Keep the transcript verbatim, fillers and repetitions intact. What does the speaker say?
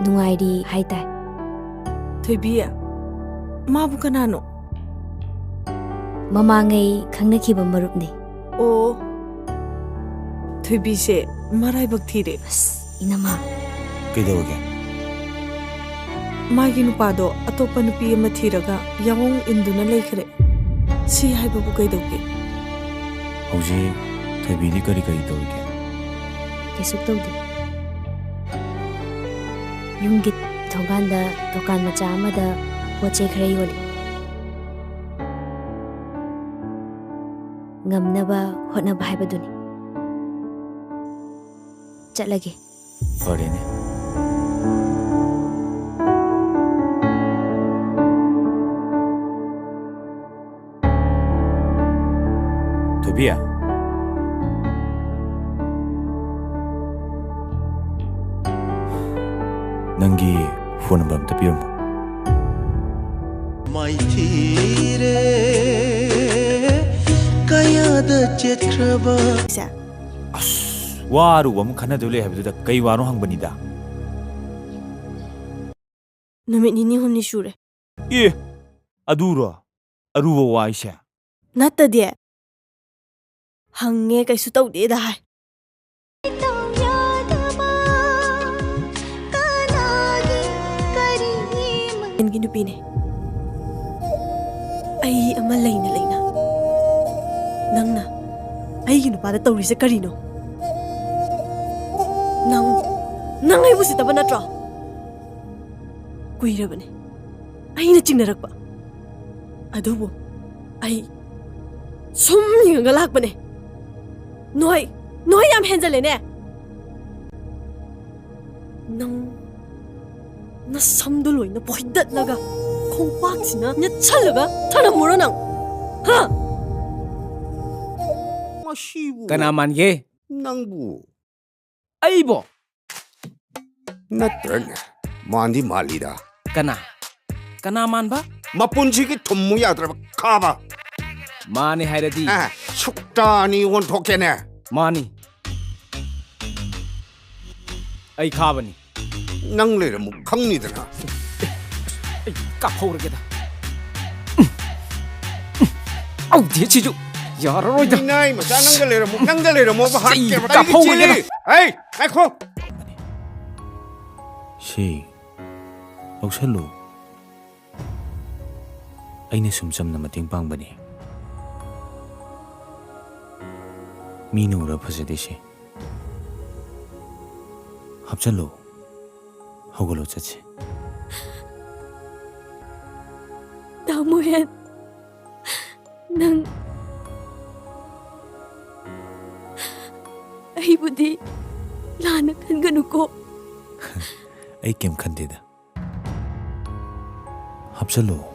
ꯅꯨꯡꯉꯥꯏꯔꯤ ꯍꯥꯏꯇꯥꯏ꯫ ꯊꯣꯏꯕꯤ, ꯃꯥꯕꯨ ꯀꯅꯥꯅꯣ? ꯃꯃꯥꯡꯉꯩ ꯈꯪꯅꯈꯤꯕ ꯃꯔꯨꯞꯅꯤ꯫ ꯑꯣ, ꯊꯣꯏꯕꯤꯁꯦ ꯃꯔꯥꯏꯕꯛ ꯊꯤꯔꯦ꯫ ꯑꯁ, ꯏꯅꯝꯃ꯫ ꯀꯩꯗꯧꯔꯒꯦ? ꯃꯥꯒꯤ ꯅꯨꯄꯥꯗꯣ ꯑꯇꯣꯞꯄ ꯅꯨꯄꯤ ꯑꯃ ꯊꯤꯔꯒ ꯌꯥꯑꯣꯡ ꯏꯟꯗꯨꯅ ꯂꯩꯈ꯭ꯔꯦ꯫ ꯁꯤ ꯍꯥꯏꯕꯕꯨ ꯀꯩꯗꯧꯒꯦ? ꯍꯧꯖꯤꯛ ꯊꯣꯏꯕꯤꯗꯤ ꯀꯔꯤ ꯀꯔꯤ ꯇꯧꯔꯤꯒꯦ? ꯀꯩꯁꯨ ꯇꯧꯗꯦ꯫ ꯌꯨꯝꯒꯤ ꯊꯣꯡꯒꯥꯟꯗ ꯗꯨꯀꯥꯟ ꯃꯆꯥ ꯑꯃꯗ ꯄꯣꯠ ꯆꯩ ꯈꯔ ꯌꯣꯜꯂꯤ꯫ ꯉꯝꯅꯕ ꯍꯣꯠꯅꯕ ꯍꯥꯏꯕꯗꯨꯅꯤ꯫ ꯆꯠꯂꯒꯦ꯫ ꯐꯔꯦꯅꯦ꯫ ꯊꯣꯏꯕꯤ꯫ ꯅꯪꯒꯤ ꯐꯣꯟ ꯅꯝꯕꯔ ꯑꯝꯇ ꯄꯤꯔꯝꯃꯣ꯫ ꯃꯥꯏꯊꯤꯔꯦ ꯀꯌꯥꯗ ꯆꯠꯈ꯭ꯔꯕ꯫ ꯁꯦ꯫ ꯑꯁ, ꯋꯥ ꯑꯔꯨꯕ ꯑꯃ ꯈꯟꯅꯗꯧ ꯂꯩ ꯍꯥꯏꯕꯗꯨꯗ ꯀꯩ ꯋꯥꯅꯣ ꯍꯪꯕꯅꯤꯗ꯫ ꯅꯨꯃꯤꯠ ꯅꯤꯅꯤ ꯍꯨꯝꯅꯤ ꯁꯨꯔꯦ꯫ ꯑꯦ, ꯑꯗꯨꯔꯣ? ꯑꯔꯨꯕ ꯋꯥ ꯍꯥꯏꯁꯦ? ꯅꯠꯇꯗꯤ꯫ ꯍꯪꯉꯦ, ꯀꯩꯁꯨ ꯇꯧꯗꯦꯗ ꯍꯥꯏ꯫ ꯀꯅꯥꯒꯤ ꯀꯔꯤ ꯒꯤ ꯅꯨꯄꯤꯅꯦ꯫ ꯑꯩ ꯑꯃ ꯂꯩꯅ ꯂꯩꯅ ꯅꯪꯅ ꯑꯩꯒꯤ ꯅꯨꯄꯥꯗ ꯇꯧꯔꯤꯁꯦ ꯀꯔꯤꯅꯣ? ꯅꯪ, ꯅꯪ ꯑꯩꯕꯨ ꯎꯁꯤꯠꯇꯕ ꯅꯠꯇ꯭ꯔꯣ? ꯀꯨꯏꯔꯕꯅꯦ ꯑꯩꯅ ꯆꯤꯡꯅꯔꯛꯄ꯫ ꯑꯗꯨꯕꯨ ꯑꯩ ꯁꯨꯝ ꯌꯦꯡꯉꯒ ꯂꯥꯛꯄꯅꯦ꯫ ꯅꯣꯏ, ꯅꯣꯏ ꯌꯥꯝ ꯍꯦꯟꯖꯜꯂꯦꯅꯦ꯫ ꯅꯪ ꯅꯁꯝꯗꯣ ꯂꯣꯏꯅ ꯐꯣꯏꯗꯠꯂꯒ ꯈꯣꯡꯄꯥꯛꯁꯤꯅ ꯅꯦꯠꯁꯜꯂꯒ ꯊꯅꯝꯃꯨꯔꯣ ꯅꯪ? ꯍꯥ? ꯃꯁꯤꯕꯨ ꯀꯅꯥ ꯃꯥꯟꯒꯦ? ꯅꯪꯕꯨ꯫ ꯑꯩꯕꯣ? ꯅꯠꯇ꯭ꯔꯅꯦ? ꯃꯥꯟꯗꯤ ꯃꯥꯜꯂꯤꯗ꯫ ꯀꯅꯥ? ꯀꯅꯥ ꯃꯥꯟꯕ? ꯃꯄꯨꯟꯁꯤꯒꯤ ꯊꯨꯝꯃꯨ ꯌꯥꯗ꯭ꯔꯕ ꯈꯥꯕ꯫ ꯃꯥꯅꯦ ꯍꯥꯏꯔꯗꯤ꯫ ꯑꯦ, ꯁꯨꯛꯇ ꯑꯅꯤ ꯑꯣꯟꯊꯣꯛꯀꯦꯅꯦ꯫ ꯃꯥꯅꯤ꯫ ꯑꯩ ꯈꯥꯕꯅꯤ꯫ ꯅꯪ ꯂꯩꯔꯝꯃꯨ ꯈꯪꯅꯤꯗꯅ꯫ ꯑꯩ ꯀꯥꯞꯍꯧꯔꯒꯦꯗ꯫ ꯑꯧ, ꯗꯦꯠꯁꯤꯁꯨ ꯌꯥꯔꯔꯣꯏꯗ꯫ ꯃꯤꯅꯥꯏ ꯃꯆꯥ, ꯅꯪꯒ ꯂꯩꯔꯝꯃꯨ, ꯅꯪꯒ ꯂꯩꯔꯝꯃꯣꯕ꯫ ꯆꯩ ꯍꯥꯠꯀꯦꯕ꯫ ꯑꯩꯒꯤ ꯀꯥꯞꯍꯧꯔꯒꯦꯗ꯫ ꯆꯦꯜꯂꯤ꯫ ꯑꯩ, ꯉꯥꯏꯈꯣ꯫ ꯁꯤ ꯂꯧꯁꯜꯂꯨ꯫ ꯑꯩꯅ ꯁꯨꯝ ꯆꯝꯅ ꯃꯇꯦꯡ ꯄꯥꯡꯕꯅꯤ꯫ ꯃꯤꯅ ꯎꯔ ꯐꯖꯗꯦ ꯁꯤ꯫ ꯍꯥꯞꯆꯜꯂꯨ꯫ ꯍꯧꯒꯠꯂꯣ, ꯆꯠꯁꯤ꯫ ꯇꯥꯃꯣ ꯍꯦꯟ, ꯅꯪ ꯑꯩꯕꯨꯗꯤ ꯂꯥꯟꯅ ꯈꯟꯒꯅꯨꯀꯣ꯫ ꯑꯩ ꯀꯩꯝ ꯈꯟꯗꯦꯗ꯫ ꯍꯥꯞꯆꯜꯂꯨ꯫